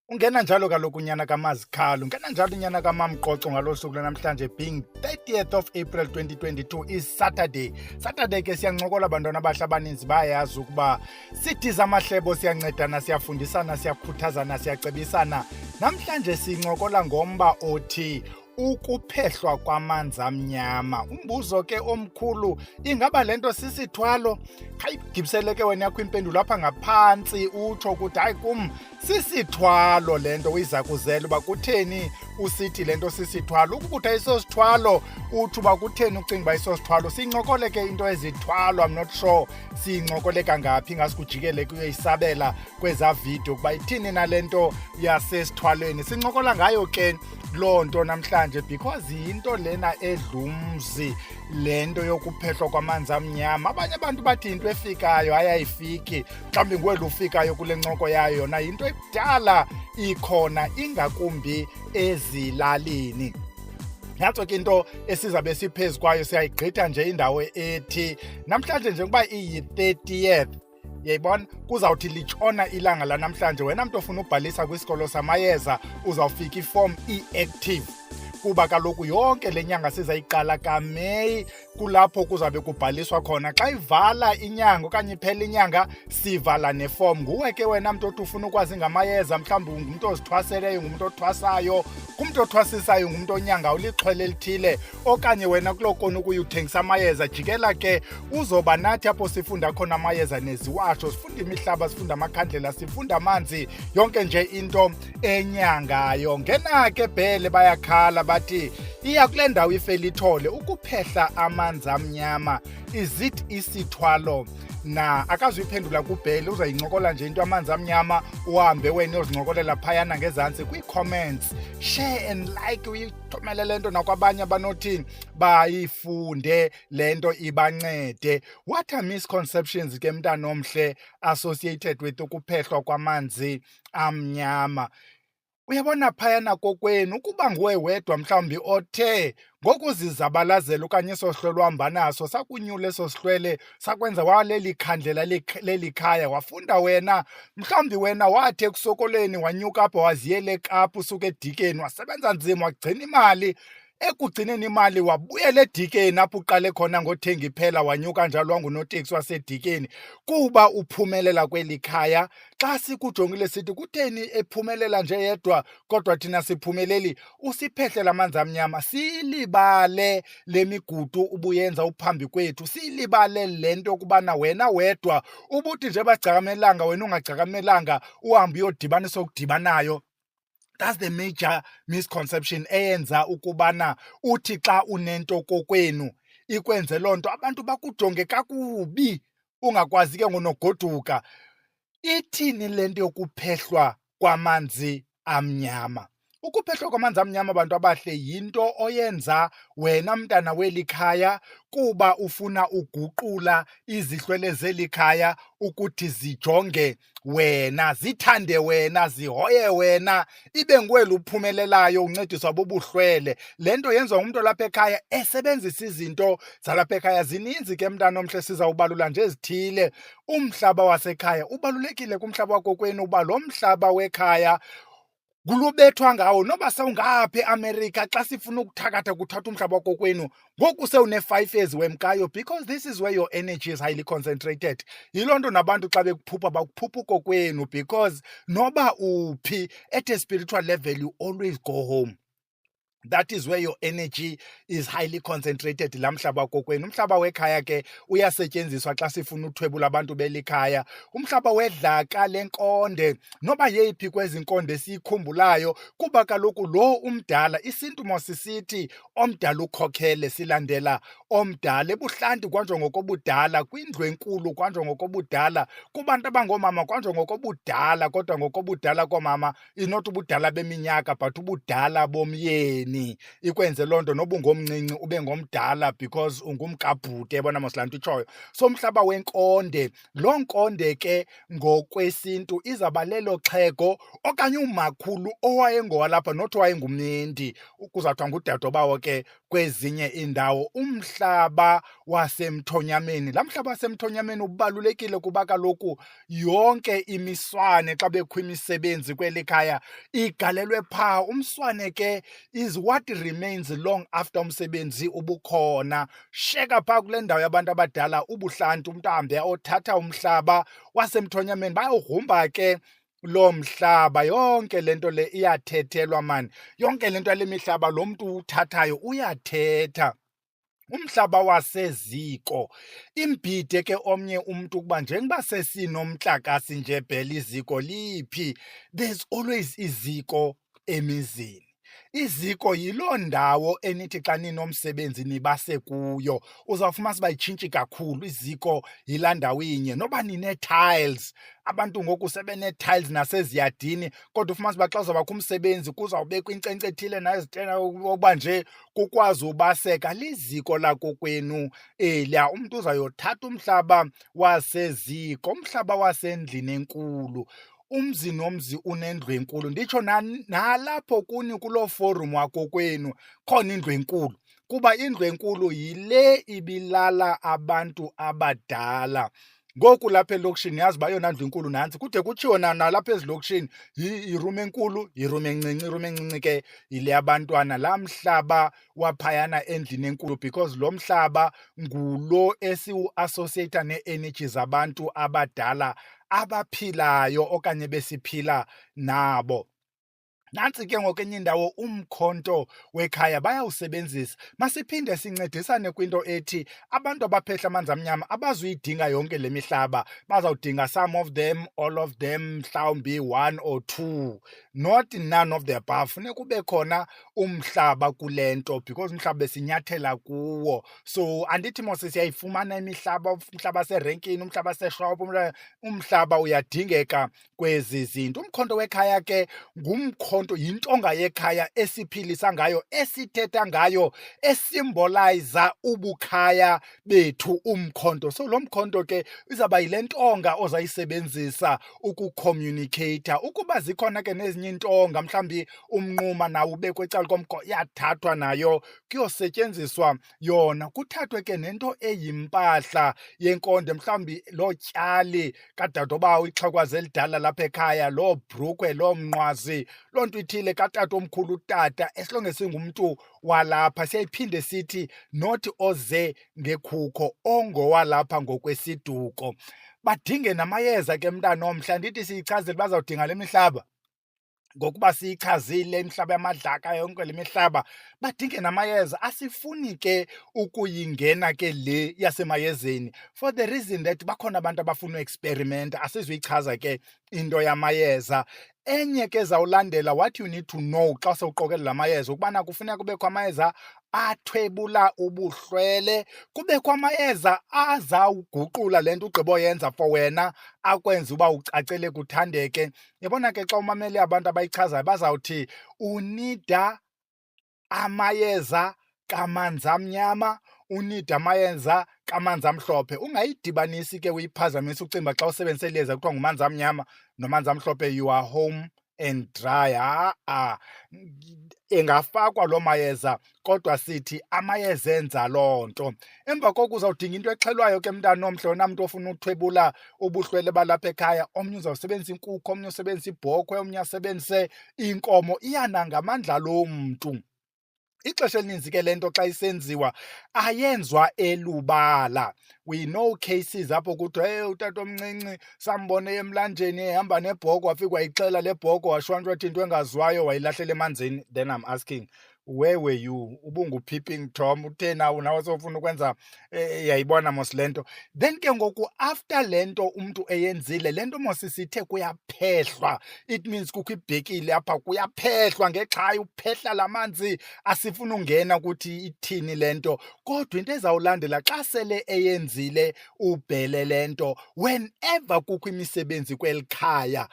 Ungena njalo kaloku unyana kaMazikhalo, ungena njalo unyana kaMamqoco ngalo suku lwanamhlanje being 30th of April 2022 is Saturday. Saturday ke siyancokola, abantwana abahle abaninzi bayayazi ukuba sithi zamahlebo, siyancedana, siyafundisana, siyakhuthazana, siyacebisana. Namhlanje sincokola ngomba othi ukuphehlwa kwamanzi amnyama. Umbuzo ke omkhulu, ingaba le nto sisithwalo? Khayigibisele ke wena yakho impendulo apha ngaphantsi, utsho ukuthi hayi, kum sisithwalo le nto. Uyiza kuzela uba kutheni usithi le nto sisithwalo. Ukukuthi ayisosithwalo, utsho uba kutheni ucinga uba isosithwalo. Siyincokole ke into ezithwalo. I'm not sure siyincokole kangaphi, ingasikujikele kuyoyisabela kwezaa vidiyo ukuba ithini nale nto yasesithwalweni. Sincokola ngayo ke loo nto namhlanje because yinto lena edlumzi, le nto yokuphehlwa kwamanzi amnyama. Abanye abantu bathi yinto efikayo, hayi, ayifiki. Mhlawumbi nguwe ufikayo kule ncoko yayo. Yona yinto ekudala ikhona, ingakumbi ezilalini. Nantso ke into esizabe siphezu kwayo. Siyayigqitha nje indawo ethi namhlanje njengoba iyi-30th, yayibona, kuzawuthi litshona ilanga lanamhlanje, wena mntu ofuna ubhalisa kwisikolo samayeza uzawufika ifom i-active, kuba kaloku yonke le nyanga sizayiqala kaMeyi kulapho kuzabe kubhaliswa khona. Xa ivala inyanga okanye iphela inyanga, sivala nefom. Nguwe ke wena mntu othi ufuna ukwazi ngamayeza, mhlawumbi ungumntu ozithwaseleyo, ngumntu othwasayo, ngumntu othwasisayo, ngumntu onyanga, ulixhwele elithile, okanye wena kuloo kona ukuye uthengisa amayeza, jikela ke uzoba nathi apho sifunda khona amayeza neziwasho, sifunda imihlaba, sifunda amakhandlela, sifunda amanzi, yonke nje into enyangayo. Ngena ke bhele, bayakhala bathi iya kule ndawo ifelithole. Ukuphehla amanzi amnyama, is it isithwalo na? Akazuyiphendula kubhele, uzayincokola nje into amanzi amnyama. Uhambe wena uyozincokolela phayana ngezantsi kwii-comments. Share and like, uyithumele le nto nakwabanye abanothi bayifunde le nto, ibancede. What are misconceptions ke, mntanomhle, associated with ukuphehlwa kwamanzi amnyama? Uyabona phayana kokwenu, ukuba nguwe wedwa mhlawumbi othe ngokuzizabalazela okanye eso sihlwele uhamba naso sakunyula, eso sihlwele sakwenza waleli khandlela leli khaya, wafunda wena, mhlawumbi wena wathi ekusokoleni wanyuka apho waziyela eKapa, usuka eDikeni, wasebenza nzima, wagcina imali, ekugcineni imali wabuyela eDikeni apho uqale khona ngothenga iphela, wanyuka njalo wangunoteksi waseDikeni kuba uphumelela kweli khaya. Xa sikujongile sithi kutheni ephumelela nje yedwa kodwa thina siphumeleli? Usiphehlela amanzi amnyama, silibale le migudu ubuyenza uphambi kwethu, silibale le nto yokubana wena wedwa ubuthi nje bagcakamelanga, wena ungagcakamelanga, uhambe uyodibanisa okudibanayo. That's the major misconception eyenza ukubana uthi xa unento kokwenu ikwenze loo nto, abantu bakujonge kakubi, ungakwazi ke ngonogoduka. Ithini le nto yokuphehlwa kwamanzi amnyama? Ukuphehlwa kwamanzi amnyama, abantu abahle, yinto oyenza wena mntana weli khaya kuba ufuna uguqula izihlwele zeli khaya ukuthi zijonge wena, zithande wena, zihoye wena, ibe nguwe luphumelelayo, uncediswa bubuhlwele. Le nto yenziwa ngumntu olapha ekhaya esebenzisa izinto zalapha ekhaya. Zininzi ke, mntana omhle, sizawubalula nje ezithile. Umhlaba wasekhaya ubalulekile, kumhlaba wakokwenu, uba lo mhlaba wekhaya kulubethwa ngawo noba sewungaphi eAmerika. Xa sifuna ukuthakatha, kuthatha umhlaba wakokwenu. Ngoku sewune-5 years wemkayo, because this is where your energy is highly concentrated. Yiloo nto nabantu xa bekuphupha bakuphupha ukokwenu, because noba uphi, at a spiritual level you always go home. That is where your energy is highly concentrated, laa mhlaba wakokwenu. Umhlaba wekhaya ke uyasetyenziswa xa sifuna uthwebula abantu belikhaya. Umhlaba wedlaka lenkonde, noba yeyiphi kwezi nkonde esiyikhumbulayo, kuba kaloku lo umdala, isintu mosisithi omdala ukhokhele, silandela omdala. Ebuhlanti kwanjwa ngokobudala, kwindlu enkulu kwanjwa ngokobudala, kubantu abangoomama kwanjwa ngokobudala, kodwa ngokobudala koomama, not ubudala beminyaka but ubudala bomyeni. endlini, ikwenze loo nto noba ungomncinci ube ngomdala because ungumkabhuti, yabona mos laa nto itshoyo. So umhlaba wenkonde, loo nkonde ke ngokwesintu izawuba lelo xhego okanye umakhulu owayengowalapha, not owayengumyendi, kuzawuthiwa ngudadobawo ke kwezinye iindawo. Umhlaba wasemthonyameni, laa mhlaba wasemthonyameni ubalulekile kuba kaloku yonke imiswane xa bekho imisebenzi kweli khaya igalelwe phaa. Umswane ke is what remains long after umsebenzi ubukhona. Sheka phaa kule ndawo yabantu abadala ubuhlanti, umntu ahambe othatha umhlaba wasemthonyameni, bayawugrumba ke loo mhlaba. Yonke le nto le iyathethelwa mani, yonke le nto yale mihlaba lo mntu uwuthathayo uyathetha. Umhlaba waseziko imbhide ke omnye umntu ukuba njengoba sesinomntlakasi nje bhela iziko liphi. There's always iziko emizini. Iziko yiloo ndawo enithi xa ninomsebenzi nibase kuyo. Uzawufumanisa uba itshintshi kakhulu, iziko yilaa ndawo inye. Noba ninee-tiles, abantu ngoku sebenee-tiles naseziyadini, kodwa ufumanisa uba xa uzawubakho umsebenzi kuzawubekwa inkcenkce ethile nezitena ukuba nje kukwazi ubaseka. Liziko lakokwenu eliya. Umntu uzayothatha umhlaba waseziko, umhlaba wasendlini enkulu. Umzi nomzi unendlu enkulu, nditsho nalapho kuni kuloo forum wakokwenu khona indlu enkulu, kuba indlu enkulu yile ibilala abantu abadala. Ngoku lapha elokishini yazi uba eyona ndlu inkulu nantsi, kude kutshiwo nalapha ezilokishini yirum enkulu, yirum encinci. Irum encinci ke yile yabantwana. Laa mhlaba waphayana endlini enkulu, because lo mhlaba ngulo esiwu-associate nee-energy zabantu abadala abaphilayo okanye besiphila nabo. Nantsi ke ngoku enye indawo, umkhonto wekhaya bayawusebenzisa. Masiphinde sincedisane kwinto ethi abantu abaphehla amanzi amnyama abazuyidinga yonke le mihlaba, bazawudinga some of them, all of them, mhlawumbi one or two, not none of the above. Funeka kube khona umhlaba kule nto because umhlaba besinyathela kuwo. So andithi mos siyayifumana imihlaba, umhlaba serenkini, umhlaba seshop, umhlaba uyadingeka kwezi zinto. Umkhonto wekhaya ke ngumkhonto, yintonga yekhaya esiphilisa ngayo, esithetha ngayo, esimbolayiza ubukhaya bethu, umkhonto. So lo mkhonto ke izawuba yile ntonga ozayisebenzisa ukucommunicate. Ukuba zikhona ke nezinye iintonga, mhlawumbi umnquma nawo ubekwe ecala komkho, iyathathwa nayo kuyosetyenziswa yona. Kuthathwe ke nento eyimpahla yenkonde, mhlawumbi loo tyali kadadobawo, ixhakwazi elidala lapha ekhaya, loo bhrukhwe, loo mnqwazi, loo nto ithile katata omkhulu, utata, as long as ingumntu walapha. Siyayiphinde sithi not oze ngekhukho, ongowalapha ngokwesiduko. Badinge namayeza ke, mntana omhle. Andithi siyichazile, bazawudinga le mihlaba ngokuba siyichazile, imihlaba yamadlaka, yonke le mihlaba, badinge namayeza. Asifuni ke ukuyingena ke le yasemayezeni for the reason that bakhona abantu abafuna uexperimenta. Asizuyichaza ke into yamayeza. Enye ke zawulandela, what you need to know xa sewuqokelela amayeza, ukubana kufuneka kubekho amayeza athwebula ubuhlwele, kubekho amayeza azawuguqula le nto ugqiboyenza for wena, akwenze uba ucacele kuthandeke. Yabona ke, xa umamele abantu abayichazayo bazawuthi unida amayeza kamanzi amnyama, unida amayeza kamanzi amhlophe. Ungayidibanisi ke uyiphazamise, ucinga xa usebenzise liyeza kuthiwa ngumanzi amnyama nomanzi amhlophe, you are home and dry. Ha-a, engafakwa loo mayeza, kodwa sithi amayeza enza loo nto. Emva koko uzawudinga into exhelwayo ke, mntana omhle, wena mntu ofuna uthwebula ubuhlwele balapha ekhaya. Omnye uzawusebenzisa inkukhu, omnye usebenzisa ibhokhwe, omnye asebenzise inkomo, iyana ngamandla loo mntu. Ixesha elininzi ke le nto xa isenziwa ayenzwa elubala. We know cases apho kuthiwa, hey, utata omncinci sambone emlanjeni ehamba nebhoko, wafika wayixela le bhoko, washwantshwa wathi into engaziwayo, wayilahlela emanzini. Then I'm asking, where were you? Ubungu-peeping Tom? Utheni nawe sowufuna ukwenza? Yayibona mos le nto. Then ke ngoku after le nto umntu eyenzile le nto mos sithe kuyaphehlwa, it means kukho ibhekile apha, kuyaphehlwa ngexhayi, uphehla la manzi. Asifuna ungena ukuthi ithini le nto, kodwa into ezawulandela xa sele eyenzile ubhele le nto, whenever kukho imisebenzi kweli khaya.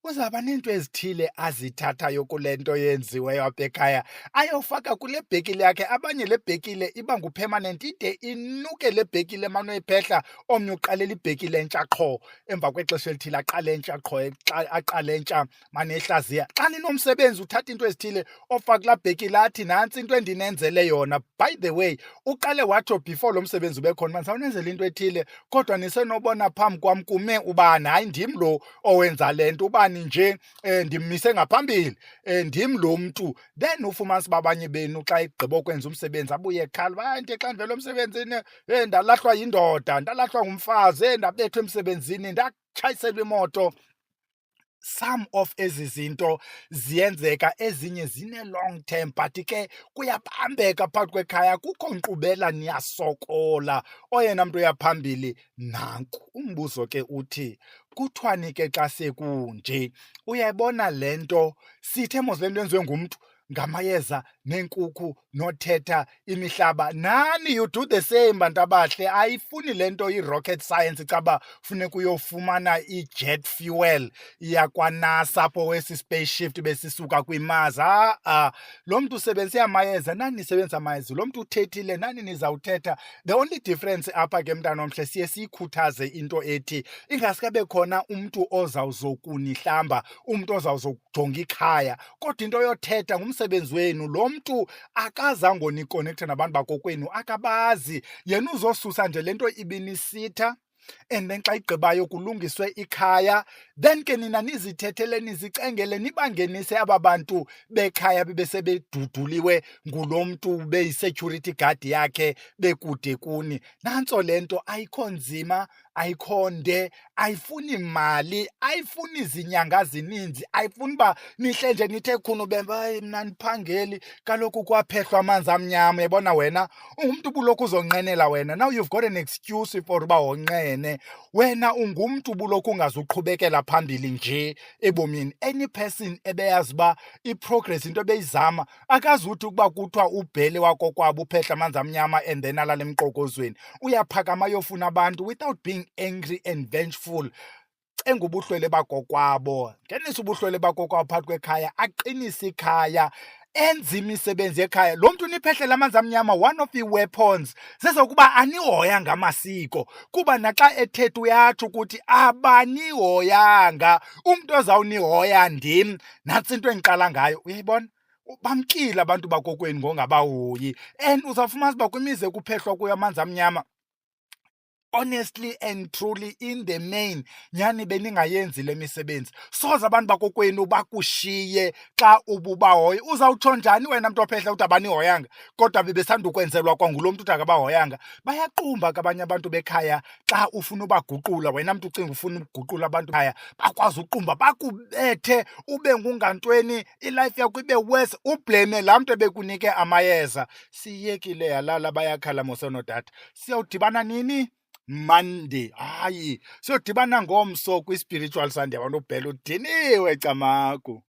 Uzawuba neento ezithile azithathayo kule nto yenziweyo apha ekhaya, ayofaka kule bhekile yakhe. Abanye le bhekile iba ngupermanent, ide inuke le bhekile emane uyiphehla. Omnye uqalela ibhekile entsha qho emva kwexesha elithile, aqale entsha qho, aqale entsha mane ehlaziya. Xa ninomsebenzi uthatha into ezithile ofaka kulaa bhekile, athi nantsi into endinenzele yona. By the way, uqale watsho before lo msebenzi ube khona uba ndisawunenzela into ethile, kodwa nisenobona phambi kwam kume ubani, hayi ndim lo owenza le nto, ubani nje ndimmise ngaphambili, ndim lo mntu. Then ufumanisa uba abanye benu xa egqiba ukwenza umsebenzi abuye ekhala uba hayi, nte xa ndivela emsebenzini, ndalahlwa yindoda, ndalahlwa ngumfazi, ndabethwa emsebenzini, ndatshayiselwa imoto. Some of ezi zinto ziyenzeka, ezinye zine-long term, but ke kuyabambeka phakathi kwekhaya, kukho nkqubela, niyasokola. Oyena mntu uya phambili nanku. Umbuzo ke uthi, kuthiwani ke xa sekunje? Uyayibona le nto sithe mos, le nto yenziwe ngumntu ngamayeza neenkukhu nothetha imihlaba, nani you do the same, bantu abahle. Ayifuni le nto i-rocket science, caba funeka uyofumana i-jet fuel yakwaNASA apho wesi spaceship besisuka kwiMars. Ha-a, lo mntu usebenzise amayeza, nani nisebenzisa amayeza. Lo mntu uthethile, nani nizawuthetha. The only difference apha ke, mntana omhle, siye siyikhuthaze into ethi ingaske khona umntu ozawuzokunihlamba, umntu ozawuzokujonga ikhaya, kodwa into yothetha ngumsebenzi wenu. Lo mntu akazangonikonekta nabantu bakokwenu, akabazi yena, uzosusa nje le nto ibinisitha, and then xa igqibayo kulungiswe ikhaya, then ke nina nizithethele, nizicengele, nibangenise aba bantu bekhaya bebesebeduduliwe ngulo mntu beyi-security guard yakhe bekude kuni. Nantso le nto, ayikho nzima, ayikho nde, ayifuni mali, ayifuni zinyanga zininzi, ayifuni uba nihle nje nithe khunu bemba, hayi mna ndiphangeli kaloku kwaphehlwa amanzi amnyama. Uyabona wena ungumntu ubulokhu uzonqenela wena, now you've got an excuse for uba wonqene wena. Ungumntu ubulokhu ungazuqhubekela phambili nje ebomini. Any person ebeyazi uba i-progress into ebeyizama, akazuthi ukuba kuthiwa ubhele wakokwabo uphehla amanzi amnyama and then alale emqokozweni, uyaphakama ayofuna abantu without being angry and vengeful. Cenga ubuhlwele bakokwabo, ngenisa ubuhlwele bakokwabo phakathi kwekhaya, aqinise ikhaya, enze imisebenzi yekhaya. Lo mntu niphehlela amanzi amnyama, one of ii-weapons zezokuba anihoya ngamasiko, kuba naxa ethetha uyatsho ukuthi abanihoyanga, umntu ozawunihoya ndim. Nantsi into endiqala ngayo, uyayibona, bamkile abantu bakokwenu ngongabahoyi, and uzawufumanisa uba kwimizi ekuphehlwa kuyo amanzi amnyama, honestly and truly, in the main, nyhani beningayenzi le misebenzi, soze abantu bakokwenu bakushiye xa ububahoya. Uzawutsho njani wena mntu ophehla uthi abanihoyanga, kodwa bebesandukwenzelwa kwangulo mntu uthi akabahoyanga? Bayaqumba ke abanye abantu bekhaya xa ufuna ubaguqula. Wena mntu ucinga ufuna ukuguqula abantu khaya, bakwazi uqumba bakubethe, ube ngungantweni, ilife yakho ibe worse, ublame laa mntu ebekunike amayeza. Siyekile yalala, bayakhala mosonootata. Siyawudibana nini? Monday. Hayi, siyodibana ngomso kwi-Spiritual Sunday. Abantu ubhele udiniwe, camagu.